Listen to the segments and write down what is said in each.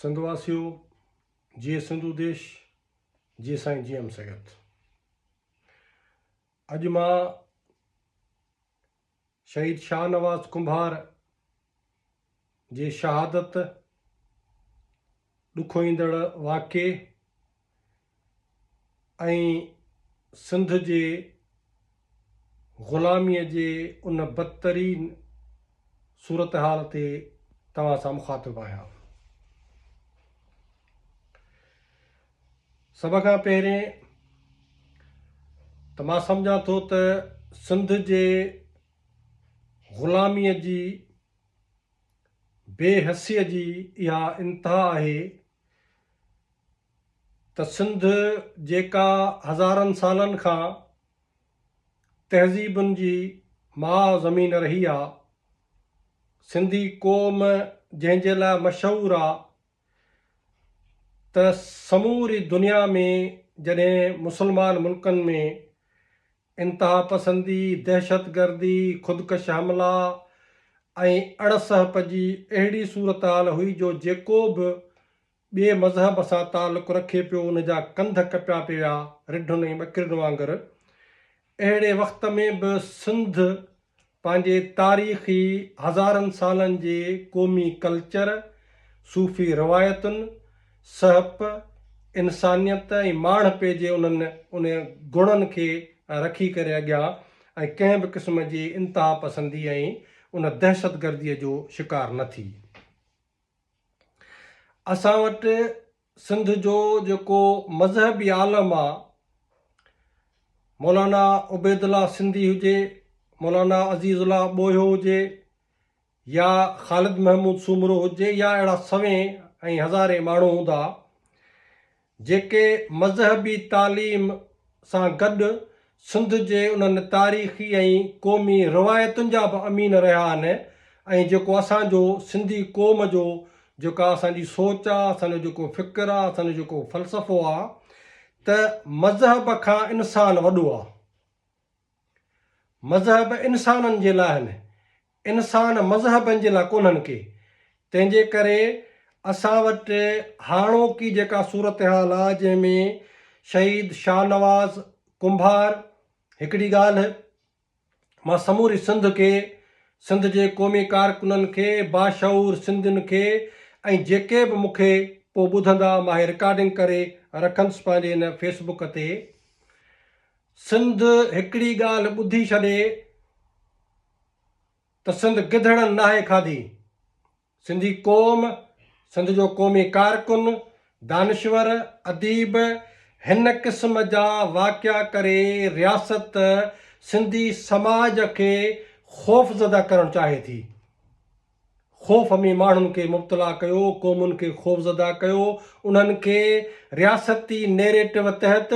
سنڌ واسيو جيئي سنڌو ديش جيئي سائين جي ايم سيد. اڄ مان شهيد شاهنواز ڪنڀار جي شهادت، ڏکوئيندڙ واقعي ۽ سنڌ جي غلاميء جي ان بدترين صورتحال تي توهان سان مخاطب آهيان. سڀ کان پهرين ته مان سمجهان ٿو ته سنڌ جي غلاميء جي بي حسيء جي اها انتها آهي ته سنڌ جيڪا هزارن سالن کان تهذيبن جي ماء زمين رهي آ، سنڌي قوم جنهن جي لاء مشهور آ ته سموري دنيا ۾ جڏهن مسلمان ملڪن ۾ انتهاپسندي، دهشتگردي، خودڪش حملا ۽ اڻ سهپ جي اهڙي صورتحال هئي جو جيڪو به ٻئي مذهب سان تعلق رکي پيو ان جا ڪنڌ ڪپيا پي ويا رڍن ۽ ٻڪرين وانگر. اهڙي وقت ۾ به سنڌ پنهنجي تاريخي هزارن سالن جي قومي ڪلچر، صوفي روايتن، سهپ، انسانيت ۽ ماڻهپي جي انهن ان گڻن کي رکي ڪري اڳيان ۽ ڪنهن به قسم جي انتهاپسندي ۽ ان دهشتگردي جو شڪار نه ٿي. اسان وٽ سنڌ جو جيڪو مذهبي عالم آ مولانا عبيدالله سنڌي هجي، مولانا عزيز الله ٻوهيو هجي يا خالد محمود سومرو هجي يا اهڙا سوين ۽ هزارين ماڻهو هوندا جيڪي مذهبي تعليم سان گڏ سنڌ جي انهن تاريخي ۽ قومي روايتن جا به امين رهيا آهن ۽ جيڪو اسان جو سنڌي قوم جو جيڪا اسان جي سوچ آ، اسان جو جيڪو فڪر آ، اسان جو جيڪو فلسفو آ ته مذهب کان انسان وڏو آ. مذهب انسانن جي لاء آهن، انسان مذهبن جي لاء ڪونهن ڪي. تنهن جي ڪري اسان وٽ هاڻوڪي جيڪا صورتحال آ جنهن ۾ شهيد شاهنواز ڪنڀار هڪڙي ڳالهه مان سموري سنڌ کي، سنڌ جي قومي ڪارڪنن کي، باشعور سنڌين کي ۽ جيڪي به مون کي پوء ٻڌندا مان هي رڪارڊنگ ڪري رکندس پنهنجي هن فيس بڪ تي. سنڌ هڪڙي ڳالهه ٻڌي ڇڏي ته سنڌ گدڙن ناهي کاڌي. سنڌي قوم، سنڌ جو قومي ڪارڪن، دانشور، اديب هن قسم جا واقعا ڪري رياست سنڌي سماج کي خوفزده ڪرڻ چاهي ٿي. خوف ۾ ماڻهن کي مبتلا ڪيو، قومن کي خوفزده ڪيو، انهن کي رياستي نيريٽو تحت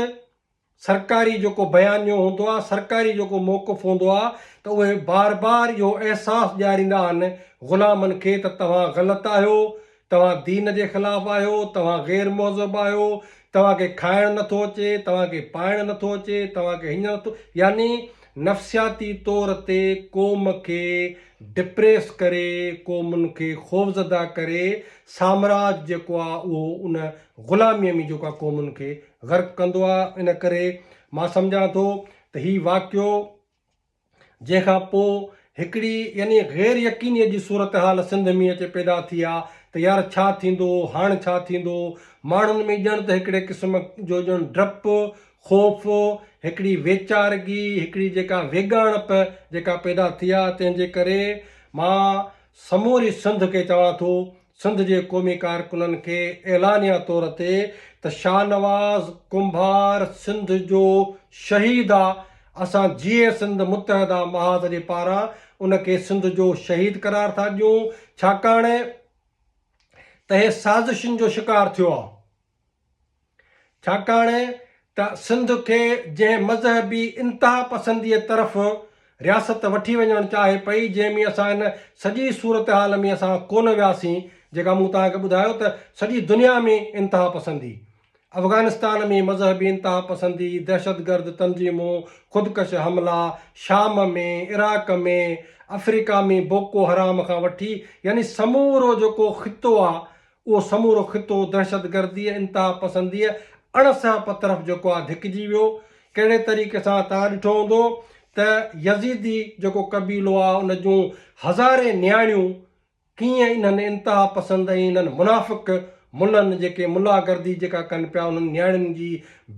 سرڪاري جيڪو بيانيو هوندو آهي، سرڪاري جيڪو موقف هوندو آهي ته اهي بار بار اهو احساس ڏياريندا آهن غلامن کي ته توهان غلط آهيو، توهان دين جي خلاف آهيو، توهان غير مهذب آهيو، توهان کي کائڻ نٿو اچي، توهان کي پائڻ نٿو اچي، توهان کي هيئن نٿو يعني نفسياتي طور تي قوم کي ڊپريس ڪري، قومن کي خوفزده ڪري سامراج جيڪو آهي اهو ان غلاميء ۾ جيڪو آهي قومن کي غرق ڪندو آ ان ڪري مان سمجهان ٿو ته هي واقعو جنهن کان پو هڪڙي يعني غير يقينيء جي صورتحال سنڌ ۾ اچي پيدا ٿي آ ته يار ڇا ٿيندو هاڻ ڇا ٿيندو ماڻهن ۾ ڄڻ ته هڪڙي قسم جو ڄڻ ڊپ خوف هڪڙي ويچارگي هڪڙي جيڪا ويڳاڻپ جيڪا پيدا ٿي آ تنهن جي ڪري مان سموري سنڌ کي چوان ٿو سنڌ جي قومي ڪارڪنن کي اعلانيه طور تي ته شاهنواز ڪنڀار سنڌ جو شهيد آ، اسان جيئي سنڌ متحده محاذ جي پاران ان کي سنڌ جو شهيد قرار ٿا ڏيون ڇاڪاڻ ته هي سازشن جو شڪار ٿيو آ. ڇاڪاڻ ته سنڌ کي جنهن مذهبي انتهاپسنديء طرف رياست وٺي وڃڻ چاهي پئي، جنهن ۾ اسان ان سڄي صورتحال ۾ اسان ڪونه وياسين، جيڪا مون توهان کي ٻڌايو ته سڄي دنيا ۾ انتهاپسندي، افغانستان ۾ مذهبي انتهاپسندي، دهشتگرد تنظيمون، خودڪش حملا، شام ۾، عراق ۾، آفريڪا ۾ بوڪو حرام کان وٺي يعني سمورو جيڪو خطو آ، اهو سمورو خطو دهشتگرديء، انتهاپسنديء، اڻ سهپ طرف جيڪو آهي ڌڪجي ويو. ڪهڙي طريقي سان توهان ڏٺو هوندو ته يزيدي جيڪو قبيلو آهي ان جون هزارين نياڻيون ڪيئن انهن انتهاپسند ۽ انهن منافق ملن جيڪي ملا گردي جيڪا ڪن پيا انهن نياڻين جي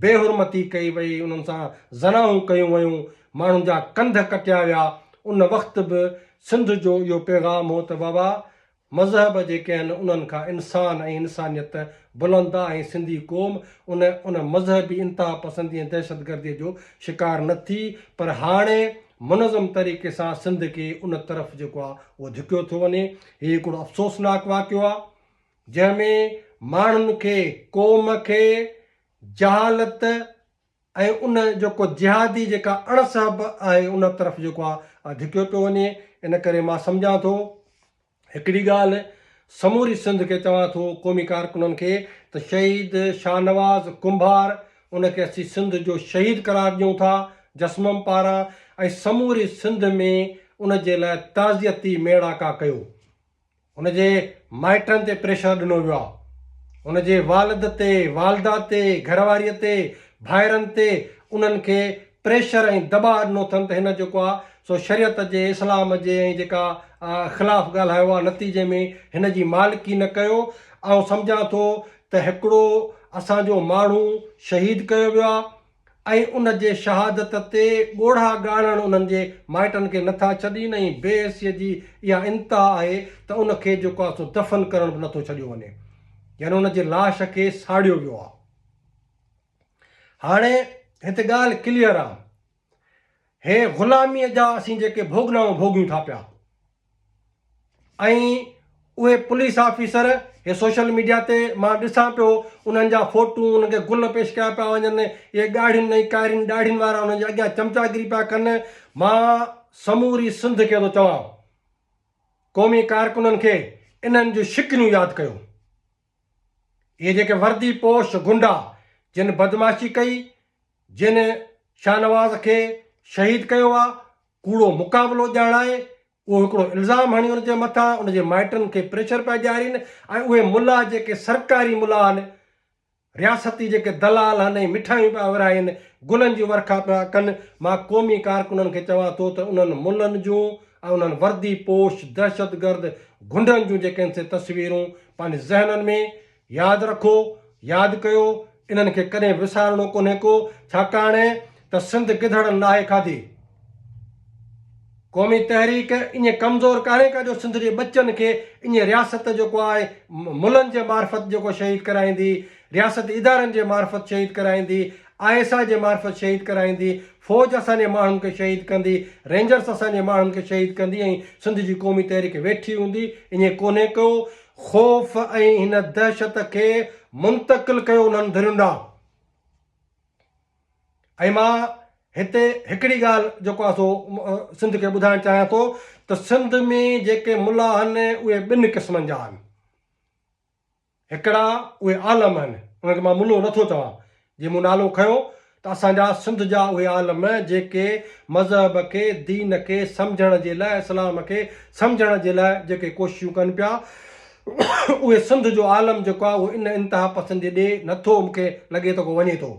بي حرمتي ڪئي وئي انهن سان زناهون ڪيون ويون ماڻهن جا ڪنڌ ڪٽيا ويا ان وقت به سنڌ جو اهو پيغام هو ته بابا مذهب جيڪي آهن انهن کان انسان ۽ انسانيت بلند آ ۽ سنڌي قوم ان ان مذهبي انتها پسندي ۽ دهشتگردي جو شڪار نه ٿي پر هاڻي منظم طريقي سان سنڌ کي ان طرف جيڪو آ اهو ڌڪيو ٿو وڃي. هي هڪڙو افسوسناڪ واقعو آ جنهن ۾ ماڻهن کي قوم کي جهالت ۽ ان جيڪو جهادي جيڪا اڻ سهپ آهي ان طرف جيڪو آ ڌڪيو پيو وڃي ان ڪري مان سمجهان ٿو هڪڙي ڳالهه سموري سنڌ کي چوان ٿو قومي ڪارڪنن کي ته شهيد شاهنواز ڪنڀار ان کي اسين سنڌ جو شهيد قرار ڏيون ٿا جسمم پاران ۽ سموري سنڌ ۾ ان جي لاء تعزيتي ميڙاڪا ڪيو. هن جي مائٽن تي پريشر ڏنو ويو آهي. هن جي والد تي، والده تي، گهر واريء تي، ڀائرن تي انهن کي پريشر ۽ دٻاء ڏنو اٿن ته هن جيڪو آهي سو شريعت جي، اسلام جي ۽ جيڪا خلاف ڳالهايو آهي نتيجي ۾ هن جي مالڪي نه ڪيو. آئون سمجهان ٿو ته هڪڙو اسان جو ماڻهو شهيد ڪيو ويو آهي. ۽ ان جي شهادت تي ڳوڙها ڳاڙڻ انهن جي مائٽن کي نٿا ڇڏين ۽ بي حسيء جي اها انتها آهي ته ان کي جيڪو آهي سو دفن ڪرڻ به نٿو ڇڏيو وڃي يعني ان جي لاش کي ساڙيو ويو آهي. هاڻي هتي ڳالهه ڪليئر آهي. هي غلاميء جا اسين جيڪي ڀوڳنائون ڀوڳيون ٿا پيا ۽ اهي پوليس آفيسر هي سوشل ميڊيا تي مان ڏسان پيو انهن جا فوٽو انهن کي گل پيش ڪيا پيا وڃن اهي ڳاڙهين ۽ ڪارين ڏاڙهين وارا انهن جي اڳيان چمچاگري پيا ڪن مان سموري سنڌ کي ٿو چوان قومي ڪارڪنن کي انهن جون شڪنيون ياد ڪيو اهي جيڪي وردي پوش غنڊا جن بدمعاشي ڪئي، جن شاهنواز کي شهيد ڪيو آ، ڪوڙو مقابلو ڄاڻائي اهو هڪڙو الزام هڻي ان جي مٿان ان جي مائٽن کي پريشر پيا ڏيارين ۽ اهي ملا جيڪي سرڪاري ملا آهن، رياستي جيڪي دلال آهن ۽ مٺايون پيا ورهائين، گلن جي ورکا پيا ڪن، مان قومي ڪارڪنن کي چوان ٿو ته انهن ملن جون ۽ انهن وردي پوش دهشتگرد غنڊن جون جيڪي آهن سي تصويرون پنهنجي ذهنن ۾ ياد رکو، ياد ڪيو، انهن کي ڪڏهن وسارڻو ڪونهي ڪو، ڇاڪاڻ ته سنڌ گدڙن ناهي کاڌي. قومي تحريڪ ائين ڪمزور ڪانهي ڪا جو سنڌ جي ٻچن کي ائين رياست جيڪو آهي ملن جي معرفت جيڪو شهيد ڪرائيندي، رياستي ادارن جي معرفت شهيد ڪرائيندي، I S I جي معرفت شهيد ڪرائيندي، فوج اسان جي ماڻهن کي شهيد ڪندي، رينجرس اسان جي ماڻهن کي شهيد ڪندي ۽ سنڌ جي قومي تحريڪ ويٺي هوندي، ائين ڪونهي ڪو خوف ۽ هن دهشت کي منتقل ڪيو انهن ڌرين ڏانهن. ۽ مان هتي هڪڙي ڳالهه جيڪو آهي سو سنڌ کي ٻڌائڻ چاهيان ٿو ته سنڌ ۾ جيڪي ملا آهن اهي ٻن قسمن جا آهن. هڪڙا اهي عالم آهن، انهن کي مان ملو نٿو چوان، جي مون نالو کنيو ته اسان جا سنڌ جا اهي عالم جيڪي مذهب کي، دين کي سمجهڻ جي لاء، اسلام کي سمجهڻ جي لاء جيڪي ڪوششون ڪن پيا، اهي سنڌ جو عالم جيڪو آهي اهو ان انتها پسندي ڏي نٿو مون کي لڳي ته ڪو وڃي ٿو.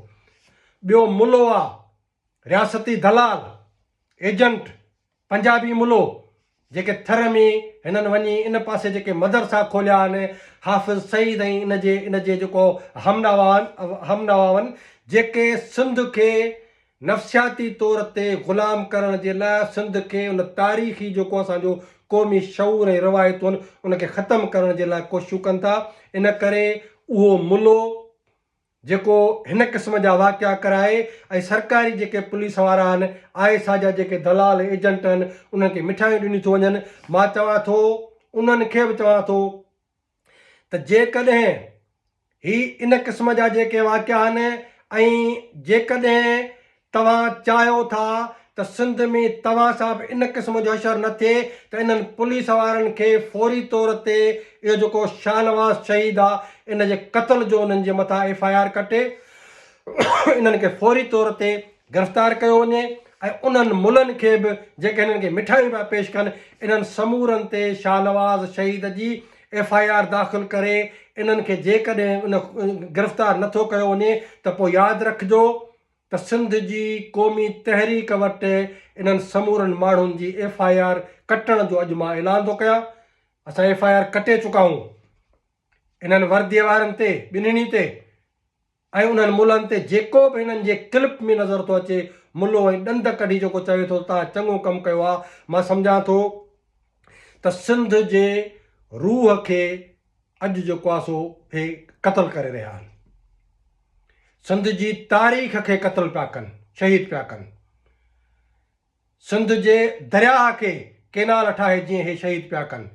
ٻيو ملو آ رياستي دلال، ايجنٽ، پنجابي ملو جيڪي ٿر ۾ هنن وڃي ان پاسي جيڪي مدرسا کوليا آهن حافظ سعيد ۽ ان جي ان جي جيڪو همنواون جيڪي سنڌ کي نفسياتي طور تي غلام ڪرڻ جي لاء سنڌ کي ان تاريخي جيڪو اسان جو قومي شعور ۽ روايتون ان کي ختم ڪرڻ جي لاء ڪوششون ڪن ٿا ان ڪري اهو ملو جيڪو هن قسم جا واقعا ڪرائي ۽ سرڪاري جيڪي پوليس وارا آهن، I S I جا جيڪي دلال ايجنٽ آهن انهن کي مٺايون ڏنيون ٿيون وڃن، مان چوان ٿو انهن کي به چوان ٿو ته جيڪڏهن هي ان قسم جا جيڪي واقعا آهن ۽ جيڪڏهن توهان چاهيو ٿا ته سنڌ ۾ توهان سان به ان قسم جو حشر نه ٿئي ته انهن پوليس وارن کي فوري طور تي اهو جيڪو شاهنواز شهيد آ ان جي قتل جو انهن جي مٿان ايف I R ڪٽي انهن کي فوري طور تي گرفتار ڪيو وڃي ۽ انهن ملن کي به جيڪي هنن کي مٺايون پيا پيش ڪن انهن سمورن تي شاهنواز شهيد جي ايف I R داخل ڪري انهن کي جيڪڏهن ان گرفتار نٿو ڪيو وڃي ته پوء ياد رکجو ته سنڌ جي قومي تحريڪ وٽ انهن سمورن ماڻهن جي ايف I R ڪٽڻ جو اڄ مان اعلان ٿو ڪيان. اسان ايف I R ڪٽي چڪا آهيون انهن ورديء وارن تي، ٻنهي تي ۽ انهن ملن تي جيڪو به هنن جي ڪلپ ۾ نظر ٿو اچي ملو ۽ ڏند ڪڍي جيڪو چوي ٿو ته توهان چڱو ڪم ڪيو آهي مان سمجهان ٿو ته سنڌ جي روح کي اڄ جيڪو آهي سو هي قتل ڪري رهيا آهن. سنڌ جي تاريخ کي قتل پيا ڪن، شهيد پيا ڪن. سنڌ جي درياهه کي ڪينال ٺاهي جيئن هي شهيد پيا ڪن.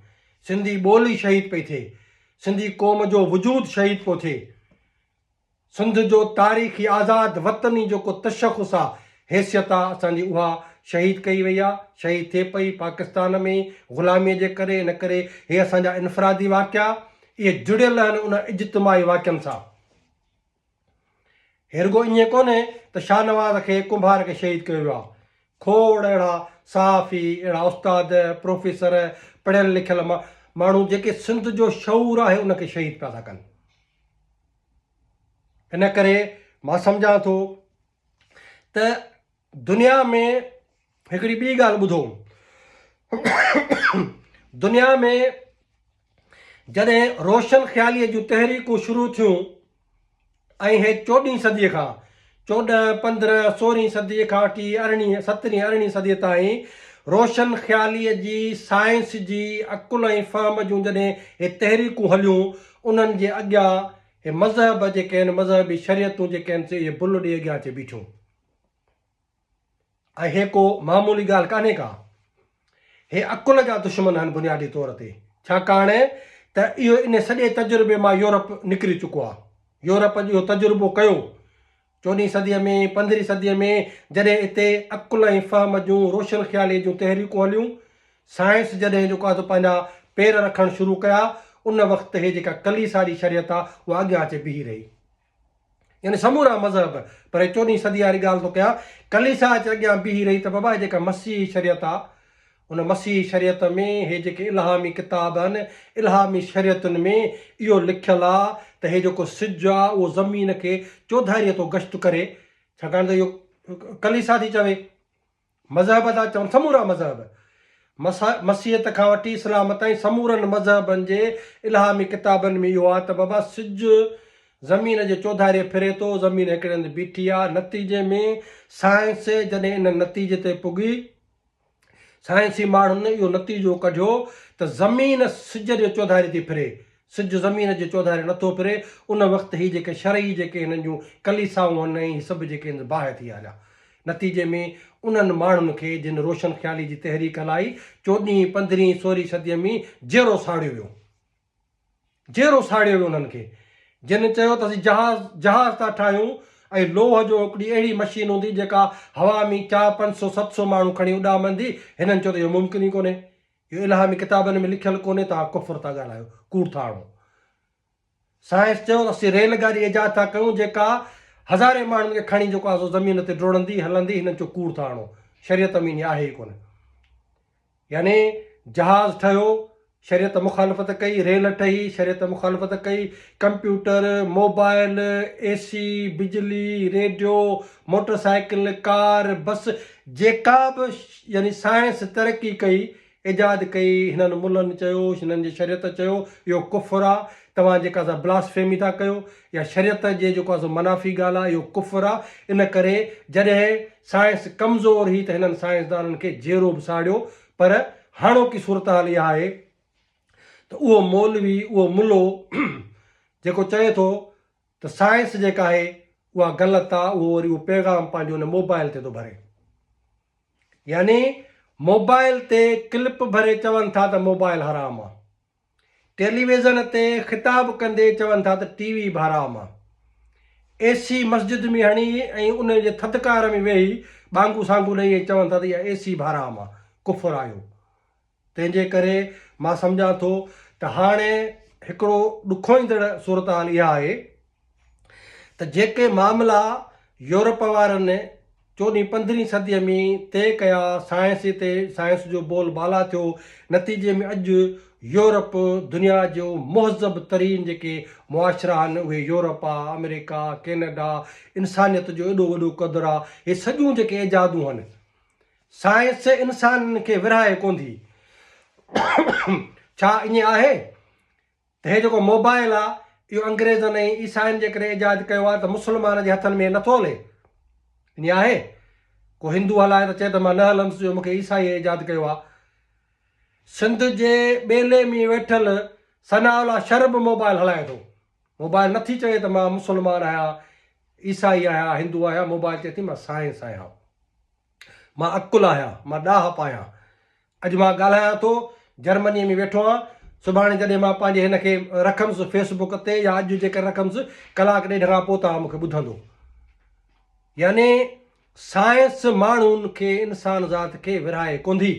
سنڌي ٻولي شهيد پئي ٿئي. سنڌي قوم جو وجود شهيد پيو ٿئي. سنڌ جو تاريخي آزاد وطني جيڪو تشخص آ، حيثيت آ اسان جي اها شهيد ڪئي وئي آ، شهيد ٿئي پئي پاڪستان ۾ غلامي جي ڪري، ان ڪري هي اسان جا انفرادي واقعا اهي جڙيل آهن ان اجتماعي واقعن سان. هي رڳو ائين ڪونهي ته شاهنواز کي ڪنڀار کي شهيد ڪيو ويو آ، کوڙ اهڙا صحافي، اهڙا استاد، پروفيسر، پڙهيل لکيل ماڻهو جيڪي سنڌ جو شعور آهي ان کي شهيد پيا ٿا ڪن. ان ڪري مان سمجهان ٿو ته دنيا ۾ هڪڙي ٻي ڳالهه ٻڌو دنيا ۾ جڏهن روشن خياليء جون تحريڪون شروع ٿيون ۽ هي چوڏهين صديء کان 14 15 سورهين صديء کان وٺي ارڙهين سترهين ارڙهين صديء تائين روشن خياليء جي سائنس جي عقل ۽ فهم جون جڏهن هي تحريڪون هليون انهن جي اڳيان هي مذهب جيڪي آهن، مذهبي شريعتون جيڪي آهن سي اهي بل ڏئي اڳيان اچي بيٺيون. ۽ هي ڪو معمولي ڳالهه ڪانهي ڪا. هي عقل جا دشمن آهن بنيادي طور تي. ڇاڪاڻ ته اهو ان سڄي تجربي مان يورپ نڪري چڪو آهي. يورپ اهو تجربو ڪيو چوڏهين صديء ۾، پندرهين صديء ۾ جڏهن اتي عقل ۽ فهم جون، روشن خياليء جون تحريڪون هليون، سائنس جڏهن جيڪو آهي سو پنهنجا پير رکڻ شروع ڪيا، ان وقت هي جيڪا ڪليسا جي شريعت آهي، اها اڳيان اچي بيهي رهي. يعني سمورا مذهب، پر هي چوڏهين صديء واري ڳالهه ٿو ڪيان، ڪليسا اچي اڳيان بيهي رهي ته بابا هي جيڪا مسيحي شريعت آهي، ان مسيحي شريعت ۾ هي جيڪي الهامي ڪتاب آهن، الهامي شريعتن ۾ اهو لکيل آ ته هي جيڪو سج آ اهو زمين کي چوڌاريء ٿو گشت ڪري، ڇاڪاڻ ته اهو ڪليسا ٿي چوي، مذهب ٿا چون، سمورا مذهب، مسيحيت کان وٺي اسلام تائين سمورن مذهبن جي الهامي ڪتابن ۾ اهو آ ته بابا سج زمين جي چوڌاريء ڦري ٿو، زمين هڪڙي هنڌ بيٺي آ، نتيجي ۾ سائنس جڏهن ان نتيجي تي پڳي، سائنسي ماڻهن اهو نتيجو ڪڍيو ته زمين سج جي چوڌاري ٿي ڦري، سج زمين جي چوڌاري نٿو ڦري، ان وقت هي جيڪي شرعي جيڪي هنن جون ڪليسائون هن ۽ هي سڀ جيڪي هن باهه ٿي هليا. نتيجي ۾ انهن ماڻهن کي جن روشن خيالي جي تحريڪ هلائي، چوڏهين، پندرهين، سورهين صديء ۾ جيئرو ساڙيو ويو. جيئرو ساڙيو ويو انهن کي جن چيو ته اسين جهاز جهاز ٿا ٺاهيون ۽ لوهه جو هڪڙي اهڙي مشين هوندي جيڪا هوا ۾ چار پنج سو ست سو ماڻهو کڻي اڏامندي هنن چيو ته اهو ممڪن ئي ڪونهي اهو الهامي ڪتابن ۾ لکيل ڪونهي توهان ڪفر ٿا ڳالهايو ڪوڙ ٿا هڻو سائنس چيو ته اسين ريل گاڏي ايجاد ٿا ڪيون جيڪا هزارين ماڻهن کي کڻي جيڪو آهي سو زمين تي ڊوڙندي هلندي هنن چيو ڪوڙ ٿا هڻو شريعت ۾ ائين آهي ئي ڪونه يعني جهاز ٺهيو، شريعت مخالفت ڪئي، ريل ٺهي، شريعت مخالفت ڪئي، ڪمپيوٽر، موبائل، اي سي، بجلي، ريڊيو، موٽر سائيڪل، ڪار، بس جيڪا به يعني سائنس ترقي ڪئي، ايجاد ڪئي، هنن ملن چيو، هنن جي شريعت چيو، اهو ڪفر آ، توهان جيڪا سا بلاسفيمي ٿا ڪيو يا شريعت جي جيڪو آ سو منافي ڳالهه آ، اهو ڪفر آ، ان ڪري جڏهن سائنس ڪمزور هئي ته هنن سائنسدانن کي جيئرو به ساڙيو پر هاڻوڪي صورتحال اها آهي ته اهو مولوي اهو ملو جيڪو چئي ٿو ته سائنس جيڪا آهي اها غلط آ اهو وري اهو پيغام پنهنجو ان موبائل تي ٿو ڀري يعني موبائل تي ڪلپ ڀري چون ٿا ته موبائل حرام آ. ٽيليويزن تي خطاب ڪندي چون ٿا ته ٽي وي به حرام آ. اي سي مسجد ۾ هڻي ۽ ان جي ٿڌڪار ۾ ويهي ٻانگون سانگون ڏئي ۽ چون ٿا ته اها اي سي به حرام آ. ڪفر آيو. تنهن جي ڪري مان سمجهان ٿو ته هاڻي هڪڙو ڏکوئيندڙ صورتحال اها آهي ته جيڪي معاملا يورپ وارن چوڏهين پندرهين صديء ۾ طئي ڪيا، سائنس تي سائنس جو بول بالا ٿيو، نتيجي ۾ اڄ يورپ دنيا جو مهذب ترين جيڪي معاشرا آهن اهي يورپ آ، آمريڪا، ڪينيڊا، انسانيت جو ايڏو وڏو قدر آ، هي سڄيون جيڪي ايجادون آهن سائنس انسانن کي ورهائي ڪونه ٿي. ڇا ائين آهي ته هي جيڪو موبائل آ اهو انگريزن ۽ عيسائين جي ڪري ايجاد ڪيو آ ته مسلمان جي هٿن ۾ نٿو هلي؟ ائين آهي؟ ڪو هندو هلائي ته چئي ته مان نه هلندس جو مونکي عيسائيء ايجاد ڪيو آ. سنڌ جي ٻيلي ۾ ويٺل ثناء الله شر به موبائل هلائي ٿو. موبائل نٿي چوي ته مان مسلمان آهيان، عيسائي آهيان، هندو آهيان، موبائل چئي ٿي مان سائنس آهيان. مان عقل آهيان، مان ڏاهپ آهيان. اڄ مان ڳالهايان ٿو، جرمنيء ۾ ويٺو آهيان، سڀاڻي جڏهن مان پنهنجي هن کي رکندس فيس بڪ تي يا اڄ جيڪر رکندس، ڪلاڪ ڏيڍ کان پوء توهان مون کي ٻڌندو. يعني سائنس ماڻهن کي انسان ذات کي ورهائي ڪونه ٿي.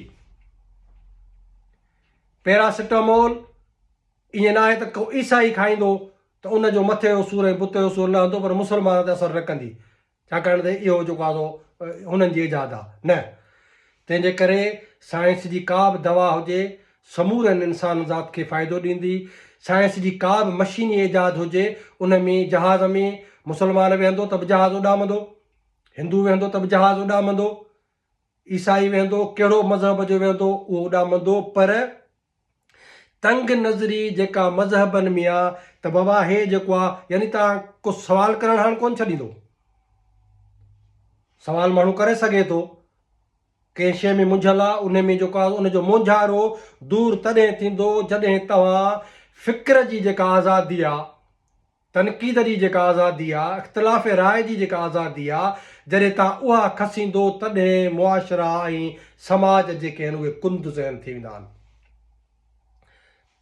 پيراسيٽامول ائين ناهي ته ڪو عيسائي کائيندو ته ان جو مٿي جو سور ۽ بت جو سور لهندو پر مسلمان تي اثر نه ڪندي. ڇاڪاڻ ته اهو جيڪو آهي سو هنن جي ايجاد آهي نه تنهن جي ڪري سائنس جي ڪا به دوا هجي سمورن انسان ذات کي فائدو ڏيندي سائنس جي ڪا به مشيني ايجاد هجي ان ۾ جهاز ۾ مسلمان ويهندو ته به جهاز اڏامندو هندو ويهندو ته به جهاز اڏامندو عيسائي ويهندو ڪهڙو مذهب جو ويهندو اهو اڏامندو پر تنگ نظري جيڪا مذهبن ۾ آ ته بابا هي جيڪو آ يعني توهان ڪو سوال ڪرڻ هاڻ ڪونه ڇڏيندو. سوال ماڻهو ڪري سگهي ٿو. ڪنهن شيء ۾ منجهيل آ ان ۾ جيڪو آ ان جو مونجهارو دور تڏهن ٿيندو جڏهن توهان فڪر جي جيڪا آزادي آ تنقيد جي جيڪا آزادي آ، اختلاف راء جي جيڪا آزادي آ، جڏهن توهان اها کسيندو تڏهن معاشرا ۽ سماج جيڪي آهن اهي ڪند ذهن ٿي ويندا آهن.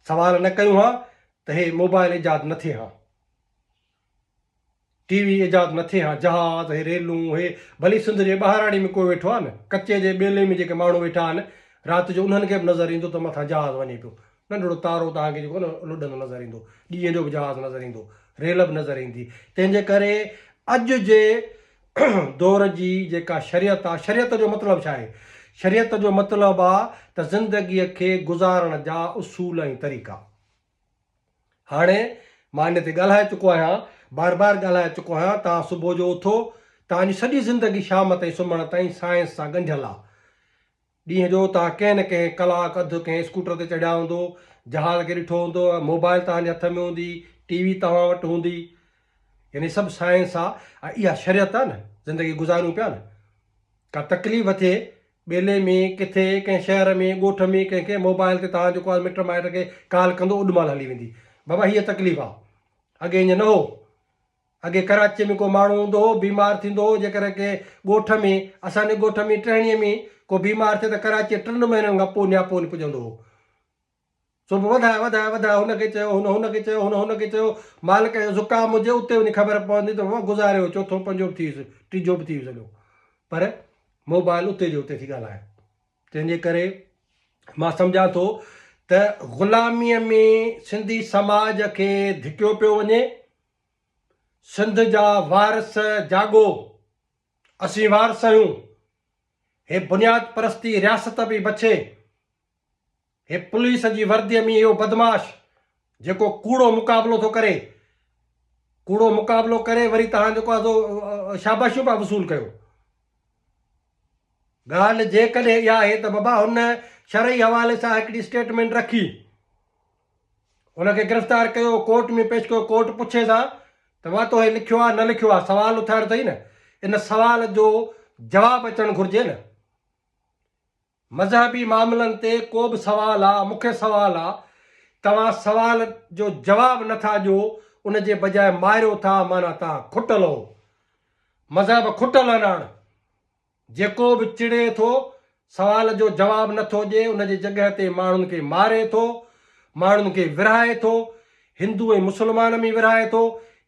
سوال نه ڪيون ها ته هي موبائل ايجاد نه ٿئي ها، ٽي وي ايجاد نه ٿئي ها، جهاز، هي ريلون، هي ڀلي سنڌ جي ٻهراڙي ۾ ڪو ويٺو آ نه، ڪچي جي ٻيلي ۾ جيڪي ماڻهو ويٺا آهن رات جو انهن کي به نظر ايندو ته مٿان جهاز وڃي پيو. ننڍڙو تارو توهان کي جيڪو نه لڏندو نظر ايندو، ڏينهن جو به جهاز نظر ايندو، ريل به نظر ايندي. تنهن جي ڪري اڄ جي دور جي جيڪا شريعت آ، شريعت جو مطلب ڇا آهي؟ شريعت جو مطلب آ ته زندگيء کي گذارڻ جا اصول ۽ طريقا. هاڻي مان ان تي ڳالهائي چڪو آهيان، بار بار ڳالهائي چڪو آهيان، توهان صبح جو اٿو، توهان جي سڄي زندگي شام تائين سمهڻ تائين سائنس سان ڳنڍيل آ. ڏينهن جو توهان ڪنهن نه ڪنهن ڪلاڪ اڌ ڪنهن اسڪوٽر تي چڙهيا هوندو، جهاز کي ڏٺو هوندو، موبائل توهان جي هٿ ۾ هوندي، ٽي وي توهان وٽ هوندي. يعني سڀ سائنس آ ۽ اها شريعت آ نه، زندگي گذاريون پيا نه. ڪا تڪليف ٿئي ٻيلي ۾ ڪٿي ڪنهن شهر ۾ ڳوٺ ۾ ڪنهن کي موبائل تي توهان جيڪو آ مٽ مائٽ کي ڪال ڪندو اوڏ مهل هلي ويندي. بابا هيء تڪليف آ. اڳي ائين نه هو. اڳي ڪراچيء ۾ ڪو ماڻهو هوندو هو، بيمار ٿيندو هو، جيڪڏهن ڪنهن ڳوٺ ۾، اسان جي ڳوٺ ۾ ٽهڻيء ۾ ڪو بيمار ٿئي ته ڪراچيء ٽن مهينن کان پوء نياپو وڃي پڄندو هو. سو به وڌاء وڌاء وڌاء هن کي چيو، هن هن کي چيو، هن هن کي چيو، مالڪ جو زڪام هجي، اتي وڃي خبر پوندي ته بابا گذاري ويو، چوٿون پنجون به ٿي ويس، ٽيجو به ٿي ويس هليو. پر موبائل اتي جو اتي ٿي ڳالهائي. تنهن جي ڪري مان سمجهان ٿو ته غلاميء ۾ سنڌي سماج کي ڌڪيو پيو وڃي. سنڌ جا وارث جاڳو، اسين وارث آهيون. هي بنياد پرستي رياست پئي بڇي. هي پوليس جي ورديء ۾ اهو بدمعاش جيڪو ڪوڙو مقابلو ٿو ڪري، ڪوڙو مقابلو ڪري وري توهان جيڪو آهي سو شاباشيون پيا وصول ڪيو. ڳالهه جيڪڏهن اها آهي ته بابا هن شرعي حوالي سان هڪڙي اسٽيٽمينٽ رکي، ان کي گرفتار ڪيو، ڪورٽ ۾ پيش ڪيو، ڪورٽ پڇيس ها ته بابا تو هي لکيو آهي نه لکيو آهي، سوال اٿاريو اٿئي نه، ان سوال جو جواب اچڻ گهرجي نه. مذهبي معاملن تي ڪو به سوال آ، مون کي سوال آ، توهان سوال جو جواب نه ٿا ڏيو، ان جي بجاء ماريو ٿا، معنيٰ توهان کٽل هو. مذهب کٽل آهن هاڻ. جيڪو به چڙي ٿو، سوال جو جواب نه ٿو ڏئي، ان جي جڳهه تي ماڻهن کي ماري ٿو، ماڻهن کي ورهائي ٿو، هندو ۽ مسلمان ۾ ورهائي ٿو،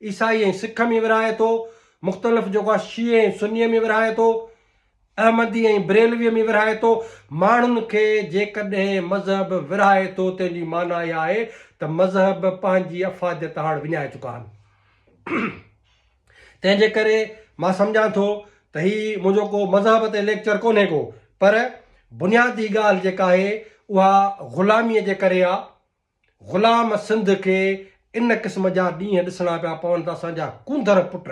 عيسائي ۽ سک ۾ ورهائي ٿو، مختلف جيڪو آهي شيعي ۽ سني ۾ ورهائي ٿو، احمدي ۽ بريلوي ۾ ورهائي ٿو، ماڻهن کي جيڪڏهن مذهب ورهائي ٿو تنهن جي معنيٰ اها آهي ته مذهب پنهنجي افاديت هاڻ وڃائي چڪا آهن. تنهن جي ڪري مان سمجهان ٿو ته هي منهنجو ڪو مذهب تي ليڪچر ڪونهي ڪو پر بنيادي ڳالهه جيڪا آهي اها غلاميء جي ڪري آ. غلام سنڌ کي ان قسم جا ڏينهن ڏسڻا پيا پون ته اسان جا ڪونڌر پٽ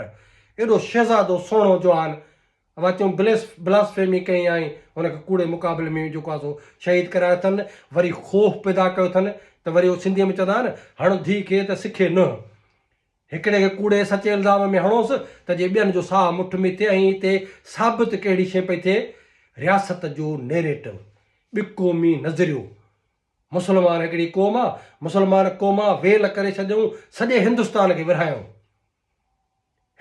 ايڏو شهزادو سهڻو جوان اوهان چيون بليس بلاسفيمي ڪئي ۽ هن کي ڪوڙي مقابلي ۾ جيڪو آهي سو شهيد ڪرايو اٿن وري خوف پيدا ڪيو اٿن ته وري هو سنڌيء ۾ چوندا آهن هڻ ڌيء کي ته سکي ننهن. هڪڙي کي ڪوڙي سچي الزام ۾ هڻوس ته جي ٻين جو ساهه مٺ ۾ ٿئي ۽ هتي ثابت ڪهڙي شيء پئي ٿئي رياست جو نيريٽو ٻه قومي نظريو مسلمان هڪڙي قوم آ مسلمان قوم آ ويل ڪري ڇڏيائون سڄي هندستان کي ورهايائون.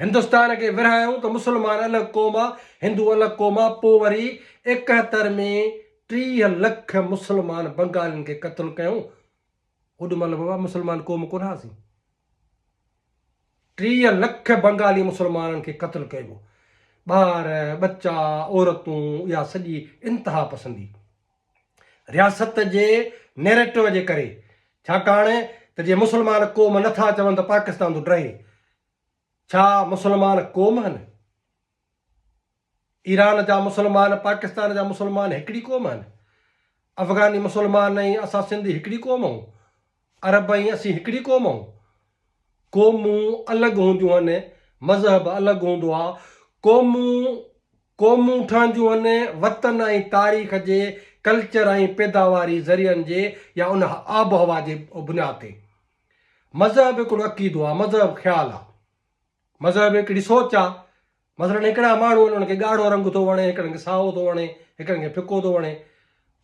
هندستان کي ورهايائون ته مسلمان الڳ قوم آ، هندو الڳ قوم آ، پوء وري 71 ۾ 30 لک مسلمان بنگالين کي قتل ڪيائون، اوڏ مهل بابا مسلمان قوم ڪونه هئاسين، 30 لک بنگالي مسلمانن کي قتل ڪيو ويو، ٻار، ٻچا، عورتون، اها سڄي انتها پسندي. رياست جي نيريٽو جي ڪري ڇاڪاڻ ته جي مسلمان قوم نه ٿا چون ته پاڪستان ٿو ڊهي ڇا مسلمان قوم هن ايران جا مسلمان پاڪستان جا مسلمان هڪڙي قوم هن افغاني مسلمان ۽ اسان سنڌي هڪڙي قوم هون عرب ۽ اسين هڪڙي قوم آهيون. قومون الڳ هونديون آهن، مذهب الڳ هوندو آهي. قومون قومون ٺهنديون آهن وطن ۽ تاريخ جي ڪلچر ۽ پيداواري ذريعن جي يا ان آب و هوا جي بنياد تي. مذهب هڪڙو عقيدو آهي، مذهب خيال آهي. مذهب هڪڙي سوچ آ. مثلاً هڪڙا ماڻهو آهن انهن کي ڳاڙهو رنگ ٿو وڻي، هڪڙن کي سائو ٿو وڻي، هڪڙن کي ڦڪو ٿو وڻي.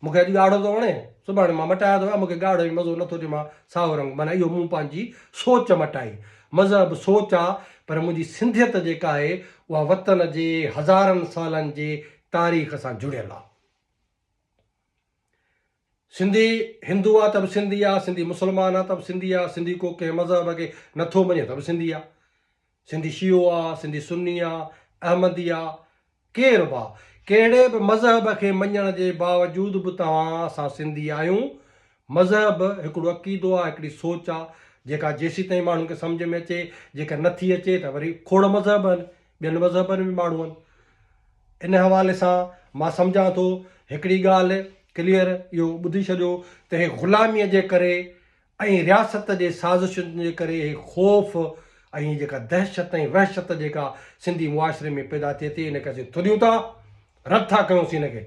مون کي اڄ ڳاڙهو ٿو وڻي، سڀاڻي مان مٽايان ٿو يا مون کي ڳاڙهو ۾ مزو نٿو اچي مان سائو رنگ معنيٰ اهو مون پنهنجي سوچ مٽائي. مذهب سوچ آ پر منهنجي سنڌيت جيڪا آهي اها وطن جي هزارن سالن جي تاريخ سان جڙيل آ. سنڌي هندو آ ته به سنڌي آ، سنڌي مسلمان آ ته به سنڌي آ، سنڌي ڪو ڪنهن مذهب کي نه ٿو مڃي ته به سنڌي آ. سنڌي شيعو آ، سنڌي سني آ، احمدي آ، ڪير به آ. ڪهڙي به مذهب کي مڃڻ جي باوجود به توهان اسان سنڌي آهيون. مذهب هڪڙو عقيدو آ، هڪڙي سوچ آ، جيڪا جيسيتائين ماڻهن کي سمجهه ۾ اچي، جيڪا نه ٿي اچي ته وري کوڙ مذهب آهن، ٻين مذهبن ۾ به ماڻهو آهن. ان حوالي سان مان سمجهان ٿو هڪڙي ڳالهه ڪليئر اهو ٻڌي ڇڏيو ته هي غلاميء جي ڪري ۽ رياست جي سازشن جي ڪري هي خوف ۽ هي جيڪا دهشت ۽ وحشت جيڪا سنڌي معاشري ۾ پيدا ٿئي ٿي ان کي اسين ٿڏيون ٿا رد ٿا ڪيون سين ان کي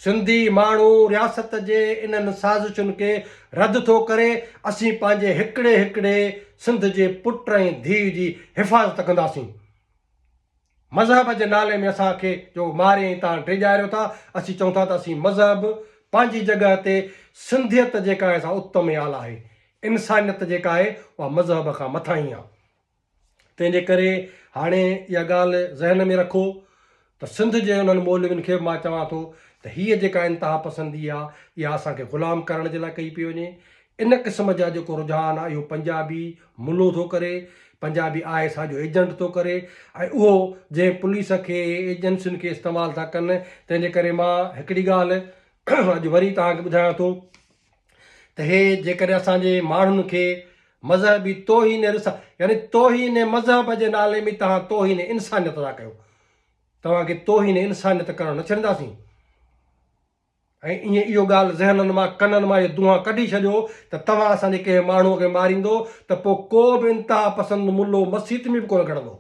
سنڌي ماڻهو رياست جي انهن سازشن کي رد ٿو ڪري اسين پنهنجي هڪڙي هڪڙي سنڌ جي پٽ ۽ ڌيء جي حفاظت ڪنداسين. مذهب جي نالي ۾ اسان کي جو ماري ۽ تان ڊيڄاريو ٿا، اسين چئون ٿا ته اسين مذهب پنهنجي جڳهه تي سنڌيت جيڪا آهي سا اتم ۽ اعليٰ آهي، انسانيت جيڪا آهي اها مذهب کان مٿاهين آهي. تنهن جي ڪري هاڻي اها ڳالهه ذهن ۾ رکو ته سنڌ جي انهن مولوين کي به مان چوان ٿو ته هيء جيڪا انتهاپسندي آهي اها اسان کي غلام ڪرڻ جي لاء ڪئي پئي وڃي. ان قسم جا جيڪو رجحان آهي اهو پنجابي ملو ٿو ڪري، پنجابي I S I جو ايجنٽ ٿو ڪري ۽ اهو جنهن پوليس کي ايجنسين کي استعمال ٿا ڪن تنهن جي ڪري مان هڪڙي ڳالهه اڄ وري توهان کي ٻڌايان ٿو ته هي جيڪڏهن اسان جي ماڻهن کي مذهبي توهين رسا يعني توهين مذهب جي نالي ۾ توهان توهين انسانيت ٿا ڪيو توهان کي توهين انسانيت ڪرڻ نه ڇڏينداسين. ۽ ائين اهو ڳالهه ذهنن مان ڪنن مان اهي دونهان ڪڍي ڇڏيو ته توهان اسان جي ڪنهن ماڻهوء کي ماريندو ته پوء ڪو به انتها پسند ملو مسيت ۾ به ڪونه گهڙندو.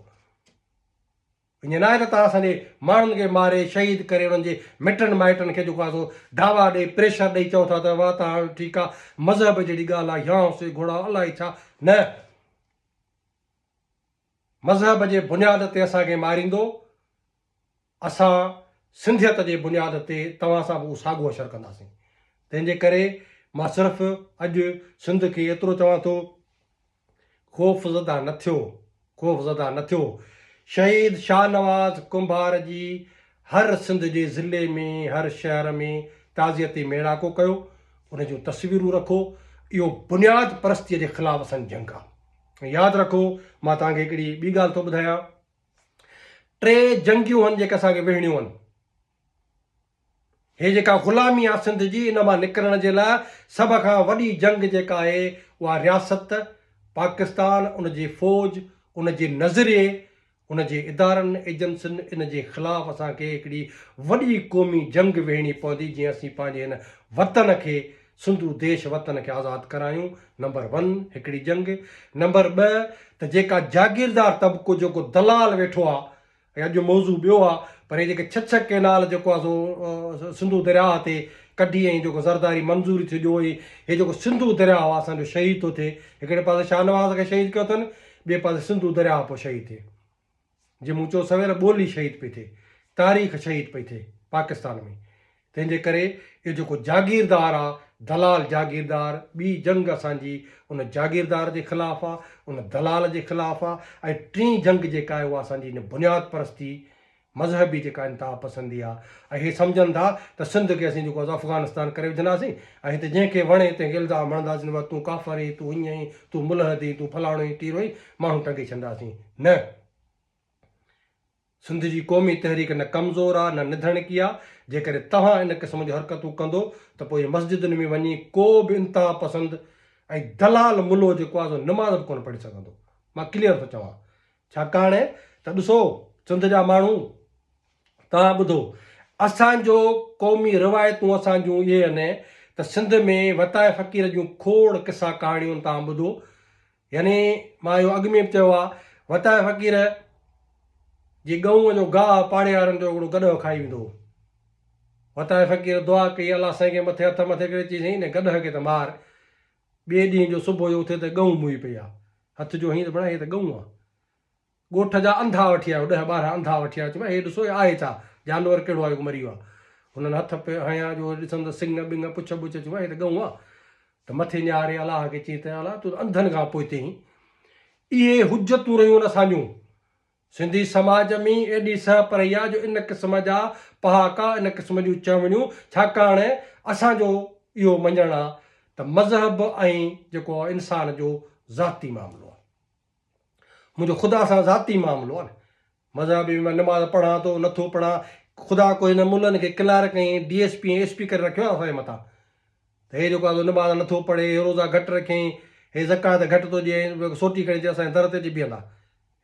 ائين ناهي ته توهان اسان جي ماڻهن کي ماري شهيد ڪري انهن جي مٽن مائٽن کي جيڪو آهي سو دعويٰ ڏئي پريشر ڏئي چئو ٿا ته واهه توهان ٺيڪ آهي مذهب جهڙي ڳالهه آهي يهان سي گهوڙا الائي ڇا نه مذهب جي بنياد تي اسان کي ماريندو اسان سنڌيت جي بنياد تي توهان سان به اهو ساڳو حشر ڪنداسين. تنهن جي ڪري مان صرف اڄ سنڌ کي ايترو چوان ٿو، خوف زده نه ٿيو، خوف زده نه ٿيو. شهيد شاهنواز ڪنڀار جي هر سنڌ جي ضلعي ۾ هر شهر ۾ تعزيتي ميڙاڪو ڪيو، ان جون تصويرون رکو، اهو بنياد پرستيء جي خلاف اسان جي جنگ آ. ۽ ياد رکو مان توهان کي هڪڙي ٻي ڳالهه ٿو ٻڌايان. ٽي جنگيون هن جيڪي اسان کي وڙهڻيون هن. هي جيڪا غلامي آ سنڌ جي ان مان نڪرڻ جي لاء سڀ کان وڏي جنگ جيڪا آهي اها رياست پاڪستان ان جي فوج ان جي نظريي ان جي ادارن ايجنسين ان جي خلاف اسان کي هڪڙي وڏي قومي جنگ وڙهڻي پوندي جيئن اسين پنهنجي هن وطن کي سنڌو ديش وطن کي آزاد ڪرايون نمبر ون هڪڙي جنگ نمبر ٻه ته جيڪا جاگيردار طبقو جيڪو دلال ويٺو آ ۽ اڄ جو موضوع ٻيو آ پر هي جيڪي ڇهه ڇهه ڪينال جيڪو آ سو سنڌو درياهه تي ڪڍي ۽ جيڪو زرداري منظوري ٿي ڏيو هي جيڪو سنڌو درياهه آ اسان جو شهيد ٿو ٿئي هڪڙي پاسي شاهنواز کي شهيد ڪيو اٿن ٻئي پاسي سنڌو درياهه پيو شهيد ٿئي جي مون چيو سوير ٻولي شهيد پئي ٿئي تاريخ شهيد پئي ٿئي پاڪستان ۾ تنهن جي ڪري اهو جيڪو جاگيردار آ، دلال جاگيردار، ٻي جنگ اسان جي ان جاگيردار جي خلاف آ، ان دلال جي خلاف آ ۽ ٽين جنگ جيڪا آهي اها اسان جي ان بنياد پرستي، مذهبي جيڪا انتها پسندي آ ۽ هي سمجهن ٿا ته سنڌ کي اسين جيڪو آ سو افغانستان ڪري وجهنداسين ۽ هتي جنهن کي وڻي تنهن کي الزام هڻنداسين ته تون ڪافر آهين، تون هيئن آهين، تون ملحد آهين، تون فلاڻو آهين، ٽيرو آهين، ماڻهو ٽنگي ڇڏنداسين. نه! سنڌ جي قومي تحريڪ نه ڪمزور آ نه نڌڻڪي آ، جيڪڏهن توهان ان قسم جون حرڪتون ڪندو ته پوء مسجدن ۾ وڃي ڪو به انتها پسند ۽ دلال ملو جيڪو آ سو نماز به ڪونه پڙهي سگهندو. مان ڪليئر ٿو چوان. ڇاڪاڻ ته ڏسو سنڌ جا ماڻهو توهان ٻڌو اسان جو قومي روايتون اسان جون اهي آهن ته سنڌ ۾ وتائي فقير جون کوڙ قصا ڪهاڻيون توهان ٻڌو يعني مان اهو اڳ ۾ به چيو آهي، وتايي فقير جي ڳئون جو گاهه پاڙي وارن جو هڪڙو گڏهه کائي ويندو هو. وتايي فقير دعا ڪئي، الله سائين کي مٿي هٿ مٿي ڪري چيائين، سائين هن گڏهه کي ته مار. ٻئي ڏينهن جو صبح جو اٿي ته ڳئون موئي پئي آهي. هٿ جو هنئين ته بڻا هي ته ڳئون آهي. ڳوٺ جا انڌا وٺي آيو، ڏهه 12 انڌا وٺي آيو، چيو هي ڏسو هي آهي ڇا؟ جانور ڪهڙو آهي جيڪو مري ويو آهي؟ هنن هٿ پئي هنيا جو ڏسن ته سڱ ٻڱ پڇ ٻڇ، چيو هي ته ڳئون آهي. ته مٿي نهاري الله کي چيائين ته الله تون ته انڌن کان پوئتي آهين. اهي حجتون رهيون آهن اسان جون. سنڌي سماج ۾ ايڏي سهپ رهي آهي جو ان قسم جا پهاڪا، ان قسم جون چوڻيون، ڇاڪاڻ اسان جو اهو مڃڻ آهي ته مذهب ۽ جيڪو انسان جو ذاتي معاملو آهي. منهنجو خدا سان ذاتي معاملو آهي نه. مذهب ۾ مان نماز پڙهان ٿو نه ٿو پڙهان، خدا ڪو هن ملن کي clerk ۽ D S P ۽ S P ڪري رکيو آهي اسان جي مٿان ته هي جيڪو آهي سو نماز نه ٿو پڙهي، هي روزا گهٽ رکيائين، هي زڪوات گهٽ ٿو ڏئي ۽ سوٽي کڻي اچي اسان جي در تي اچي بيهندا.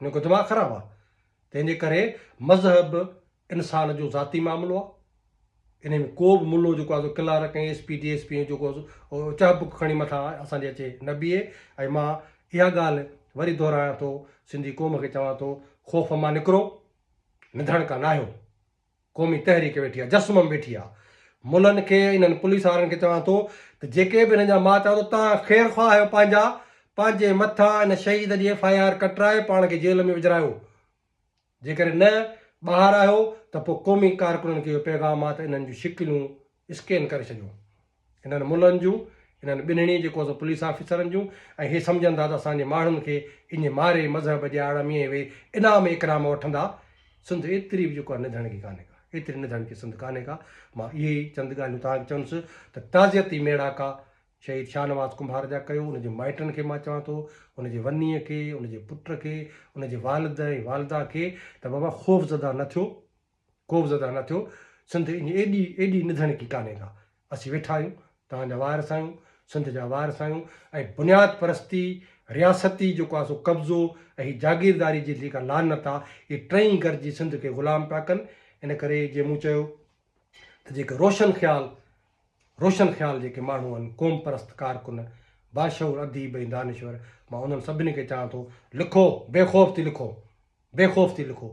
هن جو دماغ خراب آهي. تنهن جي ڪري مذهب انسان جو ذاتي معاملو آهي. انهي ۾ ڪو به ملو جيڪو آهي سو clerk ۽ S P D S P ۽ جيڪو آهي سو چهبڪ کڻي مٿان اسان جي اچي نه بيهي ۽ مان اها ڳالهه وري دهرايان ٿو سنڌي قوم کي چوان ٿو خوف مان نڪرو نڌڻڪا ناهيو قومي تحريڪ ويٺي آهي جسمم ويٺي آهي ملن کي انهن پوليس وارن کي چوان ٿو ته جيڪي به هنن جا مان چوان ٿو توهان خير خواهه آهيو پنهنجا پنهنجي مٿان ان شهيد جي ايف I R ڪٽرائي پاڻ کي جيل ۾ وجهرايو جيڪڏهن نه ٻاهر آيو ته پوء قومي ڪارڪنن کي اهو پيغام آ ته انهن جون شڪليون اسڪين ڪري ڇڏيو. انهن ملن جون، انهن ٻنهڻي جيڪو سو پوليس آفيسرن جون ۽ هي سمجهن ٿا ته اسان جي ماڻهن کي ائين ماري مذهب جي آڙ ۾ اهي انعام اڪرام وٺندا. سنڌ ايتري به جيڪو آ نڌڻڪي ڪانهي ڪا. ايتري نڌڻڪي سنڌ ڪانهي ڪا. مان اهي ئي چند ڳالهيون توهان کي چوندس ته تعزيتي ميڙاڪا شهيد شاهنواز ڪنڀار جا ڪيو، ان جي مائٽن کي مان چوان ٿو، ان جي ونيء کي، ان جي پٽ کي، ان جي والد ۽ والده کي ته بابا خوفزده نه ٿيو، خوفزده نه ٿيو، سنڌ ائين ايڏي ايڏي نڌڻڪي ڪانهي ڪا، اسين ويٺا آهيون، توهان جا وارث آهيون، سنڌ جا وارث آهيون ۽ بنياد پرستي، رياستي جيڪو آهي سو قبضو ۽ هي جاگيرداري جي جيڪا لعنت آهي، اهي ٽئي گڏجي سنڌ کي غلام پيا ڪن، ان ڪري جي مون چيو ته جيڪي روشن خيال روشن خيال جيڪي ماڻهو آهن، قوم پرست ڪارڪن، باشعور اديب ۽ دانشور، مان انهن سڀني کي چوان ٿو، لکو، بي خوف ٿي لکو، بي خوف ٿي لکو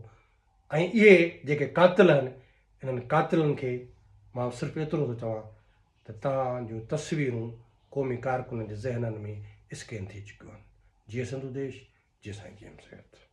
۽ اهي جيڪي قاتل آهن، انهن قاتلن کي مان صرف ايترو ٿو چوان ته توهان جون تصويرون قومي ڪارڪنن جي ذهنن ۾ اسڪين ٿي چڪيون آهن. جيئي سنڌو ديش، جيئي سائين جي ايم سيد.